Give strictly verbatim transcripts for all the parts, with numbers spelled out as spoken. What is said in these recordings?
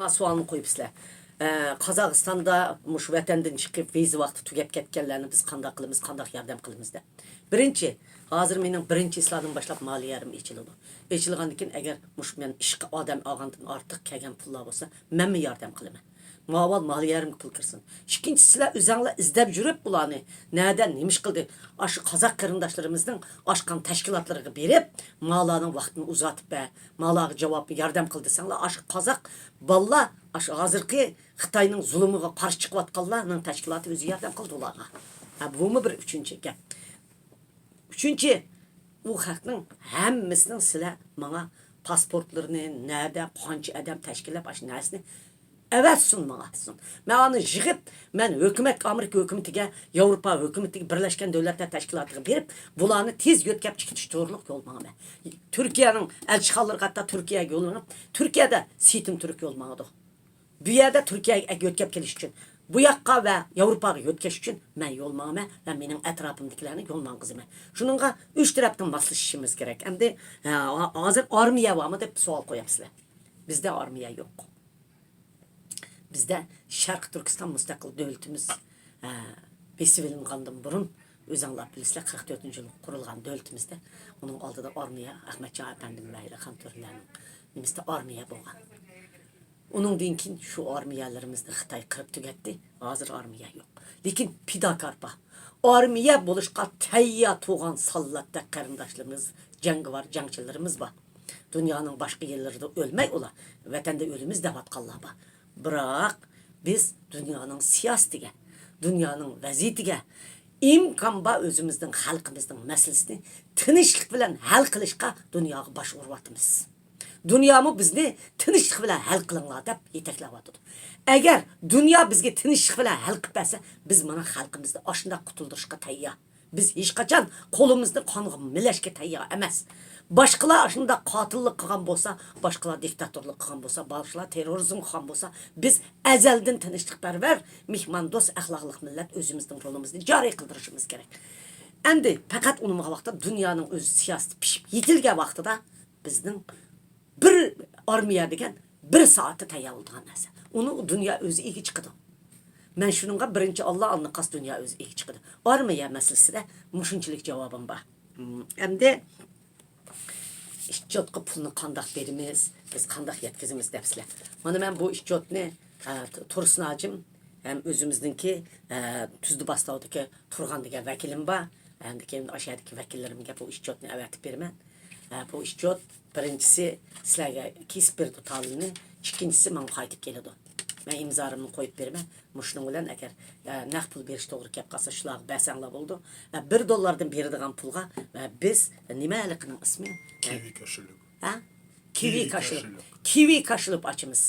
سوئالنى قويۇپسىلەر. ئە، قازاقىستاندا مۇشۇ ۋەتەندىن چىقىپ، ۋىزا ۋاقتى تۈگەپ كەتكەنلەرنى بىز قانداق قىلىمىز، قانداق ياردەم قىلىمىز دەپ. بىرىنچى، ھازىر مېنىڭ بىرىنچى ئىسلاھاتىم باشلاپ مالىيەم ئېچىلىدۇ. ئېچىلغاندىن كېيىن، ئەگەر مۇشۇ مەن ئىشقا ئادەم ئالغاندىن ئارتۇق كەلگەن پۇللار بولسا، مەنمۇ ياردەم قىلىمەن. ماۋۇ ئاۋۋال مالىيەمگە پۇل كىرسۇن. ئىككىنچىسى، سىلەر ئۆزەڭلار ئىزدەپ يۈرۈپ بۇلارنى، نەدە نېمە ئىش قىلدى؟ ئاشۇ قازاق قېرىنداشلىرىمىزنىڭ ئاچقان تەشكىلاتلىرىغا بېرىپ، مالارنىڭ ۋاقتىنى ئۇزارتىپ بەر، مالارغا جاۋاب، ياردەم قىل دېسەڭلار، ئاشۇ قازاق بالىلار، ئاشۇ ھازىرقى خىتاينىڭ زۇلۇمىغا قارشى چىقىۋاتقانلارنىڭ تەشكىلاتى ئۆزى ياردەم قىلدى ئۇلارغا. ھە، بۇمۇ بىر ئۈچىنچى گەپ. ئۈچىنچى، ئۇ خەقنىڭ ھەممىسىنىڭ سىلەر ماڭا پاسپورتلىرىنى، نەدە، قانچە ئادەم تەشكىللەپ، ئاشۇ نەرسىنى ئەۋەتسۇن ماڭا. مەن ئانى يىغىپ، مەن ھۆكۈمەتكە، ئامېرىكا ھۆكۈمىتىگە، ياۋروپا ھۆكۈمىتىگە، بىرلەشكەن دۆلەتلەر تەشكىلاتىغا بېرىپ، بۇلارنى تېز يۆتكەپ چىقىرىش تورلۇق يول ماڭىمەن. تۈركىيەنىڭ ئەلچىخانىلىرىغا، ھەتتا تۈركىيەگە يوللىنىپ، تۈركىيەدە سېتىم تۈرك يول ماڭىدۇ. بۇ يەردە تۈركىيەگە يۆتكەپ كېلىش ئۈچۈن، بۇ ياققا ۋە ياۋروپاغا يۆتكەش ئۈچۈن مەن يول ماڭىمەن ۋە مېنىڭ ئەتراپىمدىكىلەرنى يول ماڭغۇزىمەن. شۇنىڭغا ئۈچ تەرەپتىن ماسلىشىشىمىز كېرەك. ئەمدى، ھە، ھازىر ئارمىيە بارمۇ دەپ سوئال قويامسىلەر. بىزدە ئارمىيە يوق. بىزدە شەرقىي تۈركىستان مۇستەقىل دۆلىتىمىز، ھە، بېسىۋېلىنغاندىن بۇرۇن، ئۆزەڭلار بىلىسىلەر، قىرىق تۆتىنچى يىلى قۇرۇلغان دۆلىتىمىزدە، ئۇنىڭ ئالدىدا ئارمىيە، ئەخمەتجان ئەپەندىم ۋە ھېلى خان تۆرىلەرنىڭ نېمىسىدە ئارمىيە بولغان. ئۇنىڭدىن كېيىن شۇ ئارمىيەلىرىمىزنى خىتاي قىرىپ تۈگەتتى. ھازىر ئارمىيە يوق. لېكىن پىداكار بار. ئارمىيە بولۇشقا تەييار تۇرغان ساللاتتەك قېرىنداشلىرىمىز، جەڭگىۋار جەڭچىلىرىمىز بار. دۇنيانىڭ باشقا يەرلىرىدە ئۆلمەي ئۇلار، ۋەتەندە ئۆلىمىز دەۋاتقانلار بار. بىراق بىز دۇنيانىڭ سىياسىتىگە، دۇنيانىڭ ۋەزىيىتىگە ئىمكان بار ئۆزىمىزنىڭ، خەلقىمىزنىڭ مەسىلىسىنى تىنچلىق بىلەن ھەل قىلىشقا دۇنياغا باش ئۇرۇۋاتىمىز. دۇنيامۇ بىزنى تىنچلىق بىلەن ھەل قىلىڭلار دەپ يېتەكلەۋاتىدۇ. ئەگەر دۇنيا بىزگە تىنچلىق بىلەن ھەل قىلىپ بەرسە، بىز مانا خەلقىمىزنى ئاشۇنداق قۇتۇلدۇرۇشقا تەييار. بىز ھېچقاچان قولىمىزنى قانغا مىلەشكە تەييار ئەمەس. باشقىلار ئاشۇنداق قاتىللىق قىلغان بولسا، باشقىلار دىكتاتورلۇق قىلغان بولسا، باشقىلار تېررورىزم قىلغان بولسا، بىز ئەزەلدىن تىنچلىقپەرۋەر، مېھماندوست، ئەخلاقلىق مىللەت ئۆزىمىزنىڭ رولىمىزنى جارى قىلدۇرۇشىمىز كېرەك. ئەمدى پەقەت ئۇنىمىغان ۋاقىتتا، دۇنيانىڭ ئۆزى سىياسىتى پىشىپ يېتىلگەن ۋاقتىدا بىزنىڭ بىر ئارمىيە دېگەن بىر سائەتتە تەييار بولىدىغان نەرسە. ئۇنى دۇنيا ئۆزى ئىگە چىقىدۇ. مەن شۇنىڭغا بىرىنچى ئاللا، ئاندىن قالسا دۇنيا ئۆزى ئىگە چىقىدۇ. ئارمىيە مەسىلىسىدە مۇشۇنچىلىك جاۋابىم بار. ھىم، ئەمدى ئىسچوتقا پۇلنى قانداق بېرىمىز، بىز قانداق يەتكۈزىمىز دەپسىلەر. مانا مەن بۇ ئىسچوتنى، ئە، تۇرسۇن ھاجىم ھەم ئۆزىمىزنىڭكى، ئە، تۈزدە باستاۋدىكى تۇرغان دېگەن ۋەكىلىم بار. ئەمدى كېيىن ئاشۇ يەردىكى ۋەكىللىرىمگە بۇ ئىسچوتنى ئەۋەتىپ بېرىمەن. ئە، بۇ ئىسچوت بىرىنچىسى سىلەرگە كېسىپ بېرىدۇ تالوننى، ئىككىنچىسى ماڭا قايتىپ كېلىدۇ. مەن ئىمزالىرىمنى قويۇپ بېرىمەن. مۇشۇنىڭ بىلەن ئەگەر، ئە، نەق پۇل بېرىش توغرا كەپ قالسا، شۇلارغا بەرسەڭلار بولىدۇ. ئە، بىر دوللاردىن بېرىدىغان پۇلغا، ئە، بىز نېمە ھېلىقىنىڭ ئىسمى؟ كىۋى كاشىلوك. ھە؟ كىۋى كاشىلوك. كىۋى كاشىلوك ئاچىمىز.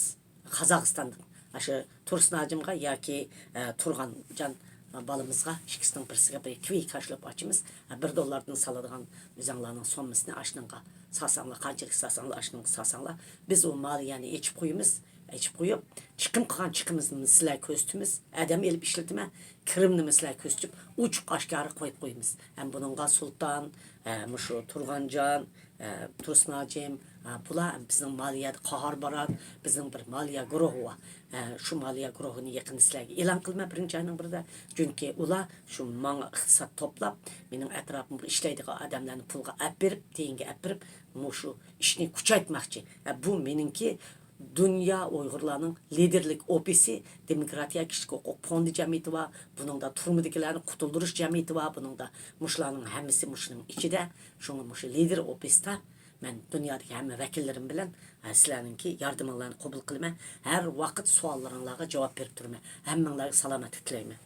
قازاقىستاندىن ئاشۇ تۇرسۇن ھاجىمغا ياكى، ئە، تۇرغانجان بالىمىزغا ئىككىسىنىڭ بىرسىگە بىر كىۋى كاشىلوك ئاچىمىز. ئە، بىر دوللاردىن سالىدىغان ئۆزەڭلارنىڭ سوممىسىنى ئاشۇنىڭغا سالساڭلار، قانچىلىك سالساڭلار، ئاشۇنىڭغا سالساڭلار. بىز ئۇ مالىيەنى ئېچىپ قويىمىز. ئېچىپ قويۇپ، چىقىم قىلغان چىقىمىمىزنى سىلەرگە كۆرسىتىمىز. ئادەم ئېلىپ ئىشلىتىمەن. كىرىمنىمۇ سىلەرگە كۆرسىتىپ، ئوچۇق ئاشكارا قويۇپ قويىمىز. ھەم بۇنىڭغا سۇلتان، ئە، مۇشۇ تۇرغانجان، ئە، تۇرسۇن ھاجىم، ئە، بۇلار بىزنىڭ مالىيەدە قاھار بارات، بىزنىڭ بىر مالىيە گۇرۇھى بار. ئە، شۇ مالىيە گۇرۇھىنى يېقىندا سىلەرگە ئېلان قىلىمەن بىرىنچى ئاينىڭ بىرىدە. چۈنكى ئۇلار شۇ ماڭا ئىقتىساد توپلاپ، مېنىڭ ئەتراپىمغا ئىشلەيدىغان ئادەملەرنى پۇلغا ئەپ بېرىپ، تېيىنگە ئەپ بېرىپ، مۇشۇ ئىشنى كۈچەيتمەكچى. ئە، بۇ مېنىڭكى دۇنيا ئۇيغۇرلارنىڭ لىدېرلىك ئوفىسى، دېموكراتىيە كىشىلىك ھوقۇق فوندى جەمئىيىتى بار، بۇنىڭدا تۈرمىدىكىلەرنى قۇتۇلدۇرۇش جەمئىيىتى بار، بۇنىڭدا مۇشۇلارنىڭ ھەممىسى مۇشۇنىڭ ئىچىدە. شۇڭا مۇشۇ لىدېر ئوفىستا مەن دۇنيادىكى ھەممە ۋەكىللىرىم بىلەن، ھە، سىلەرنىڭكى ياردىمىڭلارنى قوبۇل قىلىمەن. ھەر ۋاقىت سوئاللىرىڭلارغا جاۋاب بېرىپ تۇرىمەن. ھەممىڭلارغا سالامەتلىك تىلەيمەن.